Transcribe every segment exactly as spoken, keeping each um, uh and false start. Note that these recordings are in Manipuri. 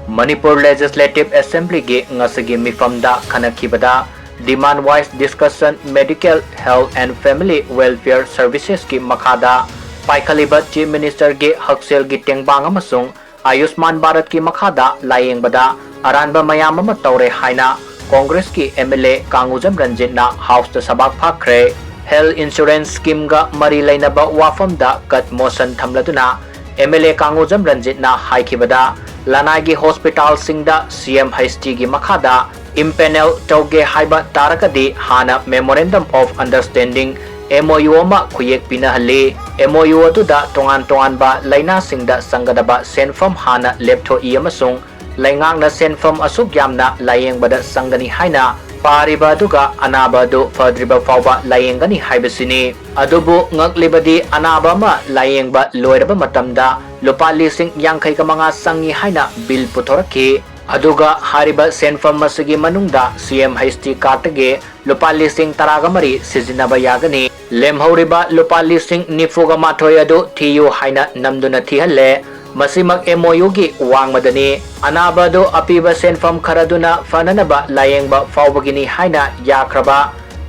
Manipur Legislative Assembly ꯒꯤ ꯉꯁꯤꯒꯤ ꯃꯤꯐꯝꯗ ꯈꯟꯅꯈꯤꯕꯗ Demand Wise Discussion Medical, Health and Family Welfare Services ꯀꯤ ꯃꯈꯥꯗ ꯄꯥꯏꯈꯠꯂꯤꯕ Chief Minister ꯒꯤ ꯍꯛꯁꯦꯜꯒꯤ ꯇꯦꯡꯕꯥꯡ ꯑꯃꯁꯨꯡ ꯑꯌꯨꯁꯃꯥꯟ ꯚꯥꯔꯠꯀꯤ ꯃꯈꯥꯗ ꯂꯥꯌꯦꯡꯕꯗ ꯑꯔꯥꯟꯕ ꯃꯌꯥꯝ ꯑꯃ ꯇꯧꯔꯦ ꯍꯥꯏꯅ Congress ꯀꯤ M L A ꯀꯥꯡꯒꯨꯖꯝ ꯔꯟꯖꯤꯠꯅ House ꯇ ꯁꯕꯥꯛ ꯐꯥꯛꯈ꯭ꯔꯦ꯫ Health Insurance Scheme ꯒ ꯃꯔꯤ ꯂꯩꯅꯕ ꯋꯥꯐꯝꯗ cut motion ꯊꯝꯂꯗꯨꯅ M L A ꯀꯥꯡꯒꯨꯖꯝ ꯔꯟꯖꯤꯠꯅ ꯍꯥꯏꯈꯤꯕꯗ, ꯂꯅꯥꯏꯒꯤ hospital ꯁꯤꯡꯗ C M H T ꯒꯤ ꯃꯈꯥꯗ impanel ꯇꯧꯒꯦ ꯍꯥꯏꯕ ꯇꯥꯔꯒꯗꯤ ꯍꯥꯟꯅ Memorandum of Understanding, M O U, ꯑꯃ ꯈꯨꯌꯦꯛ ꯄꯤꯅꯍꯜꯂꯤ꯫ M O U ꯑꯗꯨꯗ ꯇꯣꯉꯥꯟ ꯇꯣꯉꯥꯟꯕ ꯂꯥꯏꯅꯥꯁꯤꯡꯗ ꯆꯪꯒꯗꯕ ꯁꯦꯟꯐꯝ ꯍꯥꯟꯅ ꯂꯦꯞꯊꯣꯛꯏ ꯑꯃꯁꯨꯡ ꯂꯩꯉꯥꯛꯅ ꯁꯦꯟꯐꯝ ꯑꯁꯨꯛ ꯌꯥꯝꯅ ꯂꯥꯌꯦꯡꯕꯗ ꯆꯪꯒꯅꯤ ꯍꯥꯏꯅ ꯄꯥꯔꯤꯕ ꯑꯗꯨꯒ ꯑꯅꯥꯕ ꯑꯗꯨ ꯐꯗ꯭ꯔꯤꯕ ꯐꯥꯎꯕ ꯂꯥꯌꯦꯡꯒꯅꯤ ꯍꯥꯏꯕꯁꯤꯅꯤ꯫ ꯑꯗꯨꯕꯨ ꯉꯛꯂꯤꯕꯗꯤ, ꯑꯅꯥꯕ ꯑꯃ ꯂꯥꯌꯦꯡꯕ ꯂꯣꯏꯔꯕ ꯃꯇꯝꯗ ꯂꯨꯄꯥ ꯂꯤꯁꯤꯡ ꯌꯥꯡꯈꯩꯒ ꯃꯉꯥ ꯆꯪꯏ ꯍꯥꯏꯅ bill ꯄꯨꯊꯣꯔꯛꯈꯤ꯫ ꯑꯗꯨꯒ ꯍꯥꯏꯔꯤꯕ ꯁꯦꯟꯐꯝ ꯑꯁꯤꯒꯤ ꯃꯅꯨꯡꯗ C M H T card ꯇꯒꯤ ꯂꯨꯄꯥ ꯂꯤꯁꯤꯡ ꯇꯔꯥꯒ ꯃꯔꯤ ꯁꯤꯖꯤꯟꯅꯕ ꯌꯥꯒꯅꯤ꯫ ꯂꯦꯝꯍꯧꯔꯤꯕ ꯂꯨꯄꯥ ꯂꯤꯁꯤꯡ ꯅꯤꯐꯨꯒ ꯃꯥꯊꯣꯏ ꯑꯗꯨ ꯊꯤꯌꯨ ꯍꯥꯏꯅ ꯅꯝꯗꯨꯅ ꯊꯤꯍꯜꯂꯦ꯫ ꯃꯁꯤꯃꯛ M O U ꯒꯤ ꯋꯥꯡꯃꯗꯅꯤ꯫ ꯑꯅꯥꯕ ꯑꯗꯨ ꯑꯄꯤꯕ ꯁꯦꯟꯐꯝ ꯈꯔꯗꯨꯅ ꯐꯅꯅꯕ ꯂꯥꯌꯦꯡꯕ ꯐꯥꯎꯕꯒꯤꯅꯤ ꯍꯥꯏꯅ ꯌꯥꯈ꯭ꯔꯕ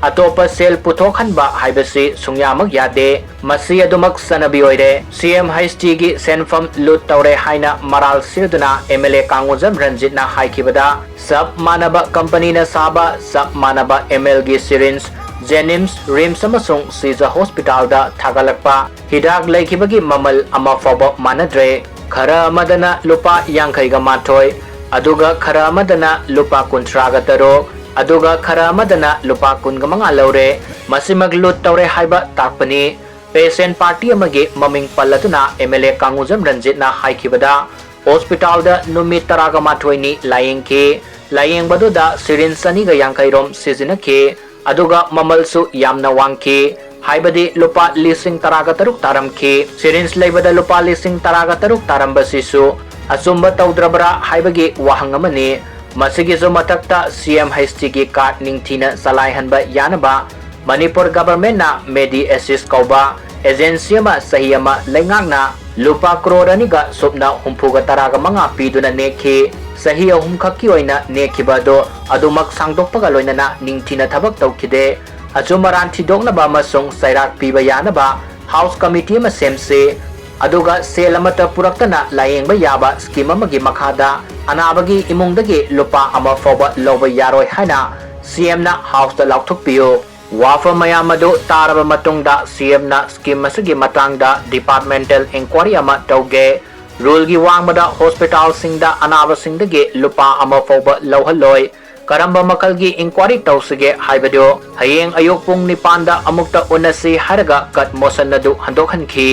ꯑꯇꯣꯞꯄ ꯁꯦꯜ ꯄꯨꯊꯣꯛꯍꯟꯕ ꯍꯥꯏꯕꯁꯤ ꯁꯨꯡꯌꯥꯃꯛ ꯌꯥꯗꯦ꯫ ꯃꯁꯤ ꯑꯗꯨꯃꯛ ꯆꯠꯅꯕꯤ ꯑꯣꯏꯔꯦ꯫ C M H T ꯒꯤ ꯁꯦꯟꯐꯝ loot ꯇꯧꯔꯦ ꯍꯥꯏꯅ ꯃꯔꯥꯜ ꯁꯤꯔꯗꯨꯅ M L A ꯀꯥꯡꯒꯨꯖꯝ ꯔꯟꯖꯤꯠꯅ ꯍꯥꯏꯈꯤꯕꯗ, ꯆꯞ ꯃꯥꯟꯅꯕ company ꯅ ꯁꯥꯕ, ꯆꯞ ꯃꯥꯟꯅꯕ M L ꯒꯤ syringe, JNIMS, RIMS ꯑꯃꯁꯨꯡ ꯁꯤꯖ hospital ꯗ ꯊꯥꯒꯠꯂꯛꯄ ꯍꯤꯗꯥꯛ ꯂꯩꯈꯤꯕꯒꯤ ꯃꯃꯜ ꯑꯃ ꯐꯥꯎꯕ ꯃꯥꯟꯅꯗ꯭ꯔꯦ꯫ ꯈꯔ ꯑꯃꯗꯅ ꯂꯨꯄꯥ ꯌꯥꯡꯈꯩꯒ ꯃꯥꯊꯣꯏ, ꯑꯗꯨꯒ ꯈꯔ ꯑꯃꯗꯅ ꯂꯨꯄꯥ ꯀꯨꯟꯊ꯭ꯔꯥꯒ ꯇꯔꯨꯛ, ꯑꯗꯨꯒ ꯈꯔ ꯑꯃꯗꯅ ꯂꯨꯄꯥ ꯀꯨꯟꯒ ꯃꯉꯥ ꯂꯧꯔꯦ꯫ ꯃꯁꯤꯃꯛ loot ꯇꯧꯔꯦ ꯍꯥꯏꯕ ꯇꯥꯛꯄꯅꯤ꯫ Patient party ꯑꯃꯒꯤ ꯃꯃꯤꯡ ꯄꯜꯂꯗꯨꯅ M L A ꯀꯥꯡꯒꯨꯖꯝ ꯔꯟꯖꯤꯠꯅ ꯍꯥꯏꯈꯤꯕꯗ, hospital ꯗ ꯅꯨꯃꯤꯠ ꯇꯔꯥꯒ ꯃꯥꯊꯣꯏꯅꯤ ꯂꯥꯌꯦꯡꯈꯤ꯫ ꯂꯥꯌꯦꯡꯕꯗꯨꯗ syringe ꯆꯅꯤꯒ ꯌꯥꯡꯈꯩ ꯔꯣꯝ ꯁꯤꯖꯤꯟꯅꯈꯤ, ꯑꯗꯨꯒ ꯃꯃꯜꯁꯨ ꯌꯥꯝꯅ ꯋꯥꯡꯈꯤ, ꯍꯥꯏꯕꯗꯤ ꯂꯨꯄꯥ ꯂꯤꯁꯤꯡ ꯇꯔꯥꯒ ꯇꯔꯨꯛ ꯇꯥꯔꯝꯈꯤ꯫ Syringe ꯂꯩꯕꯗ ꯂꯨꯄꯥ ꯂꯤꯁꯤꯡ ꯇꯔꯥꯒ ꯇꯔꯨꯛ ꯇꯥꯔꯝꯕꯁꯤꯁꯨ ꯑꯆꯨꯝꯕ ꯇꯧꯗ꯭ꯔꯕ꯭ꯔꯥ ꯍꯥꯏꯕꯒꯤ ꯋꯥꯍꯪ ꯑꯃꯅꯤ꯫ ꯃꯁꯤꯒꯤꯁꯨ ꯃꯊꯛꯇ C M H T ꯒꯤ card ꯅꯤꯡꯊꯤꯅ ꯆꯂꯥꯏꯍꯟꯕ ꯌꯥꯅꯕ ꯃꯅꯤꯄꯨꯔ government ꯅ Medi Assist ꯀꯧꯕ agency ꯑꯃ ꯆꯍꯤ ꯑꯃ ꯂꯩꯉꯥꯛꯅ ꯂꯨꯄꯥ ꯀ꯭ꯔꯣꯔ ꯑꯅꯤꯒ ꯁꯨꯞꯅ ꯍꯨꯝꯐꯨꯒ ꯇꯔꯥꯒ ꯃꯉꯥ ꯄꯤꯗꯨꯅ ꯅꯦꯛꯈꯤ꯫ ꯆꯍꯤ ꯑꯍꯨꯝ ꯈꯛꯀꯤ ꯑꯣꯏꯅ ꯅꯦꯛꯈꯤꯕ ꯑꯗꯨ ꯑꯗꯨꯃꯛ ꯁꯥꯡꯗꯣꯛꯄꯒ ꯂꯣꯏꯅꯅ ꯅꯤꯡꯊꯤꯅ ꯊꯕꯛ ꯇꯧꯈꯤꯗꯦ꯫ ꯑꯆꯨꯝ ꯑꯔꯥꯟ ꯊꯤꯗꯣꯛꯅꯕ ꯑꯃꯁꯨꯡ ꯆꯩꯔꯥꯛ ꯄꯤꯕ ꯌꯥꯅꯕ ꯍꯥꯎꯁ ꯀꯃꯤꯇꯤ ꯑꯃ ꯁꯦꯝꯁꯤ꯫ ꯑꯗꯨꯒ ꯁꯦꯜ ꯑꯃꯠꯇ ꯄꯨꯔꯛꯇꯅ ꯂꯥꯌꯦꯡꯕ ꯌꯥꯕ ꯁ꯭ꯀꯤꯝ ꯑꯃꯒꯤ ꯃꯈꯥꯗ ꯑꯅꯥꯕꯒꯤ ꯏꯃꯨꯡꯗꯒꯤ ꯂꯨꯄꯥ ꯑꯃ ꯐꯥꯎꯕ ꯂꯧꯕ ꯌꯥꯔꯣꯏ ꯍꯥꯏꯅ ꯁꯤ ꯑꯦꯝꯅ ꯍꯥꯎꯁꯇ ꯂꯥꯎꯊꯣꯛꯄꯤꯌꯨ꯫ ꯋꯥꯐꯝ ꯃꯌꯥꯝ ꯑꯗꯨ ꯇꯥꯔꯕ ꯃꯇꯨꯡꯗ ꯁꯤ ꯑꯦꯝꯅ ꯁ꯭ꯀꯤꯝ ꯑꯁꯤꯒꯤ ꯃꯇꯥꯡꯗ ꯗꯤꯄꯥꯔꯠꯃꯦꯟꯇꯦꯜ ꯏꯟꯀ꯭ꯋꯥꯔꯤ ꯑꯃ ꯇꯧꯒꯦ꯫ ꯔꯨꯜꯒꯤ ꯋꯥꯡꯃꯗ ꯍꯣꯁꯄꯤꯇꯥꯜꯁꯤꯡꯗ ꯑꯅꯥꯕꯁꯤꯡꯗꯒꯤ ꯂꯨꯄꯥ ꯑꯃ ꯐꯥꯎꯕ ꯂꯧꯍꯜꯂꯣꯏ꯫ ꯀꯔꯝꯕ ꯃꯈꯜꯒꯤ ꯏꯟꯀ꯭ꯋꯥꯔꯤ ꯇꯧꯁꯤꯒꯦ ꯍꯥꯏꯕꯗꯨ ꯍꯌꯦꯡ ꯑꯌꯨꯛ ꯄꯨꯡ ꯅꯤꯄꯥꯟꯗ ꯑꯃꯨꯛꯇ ꯎꯅꯁꯤ ꯍꯥꯏꯔꯒ ꯀꯠ ꯃꯣꯁꯟ ꯑꯗꯨ ꯍꯟꯗꯣꯛꯍꯟꯈꯤ꯫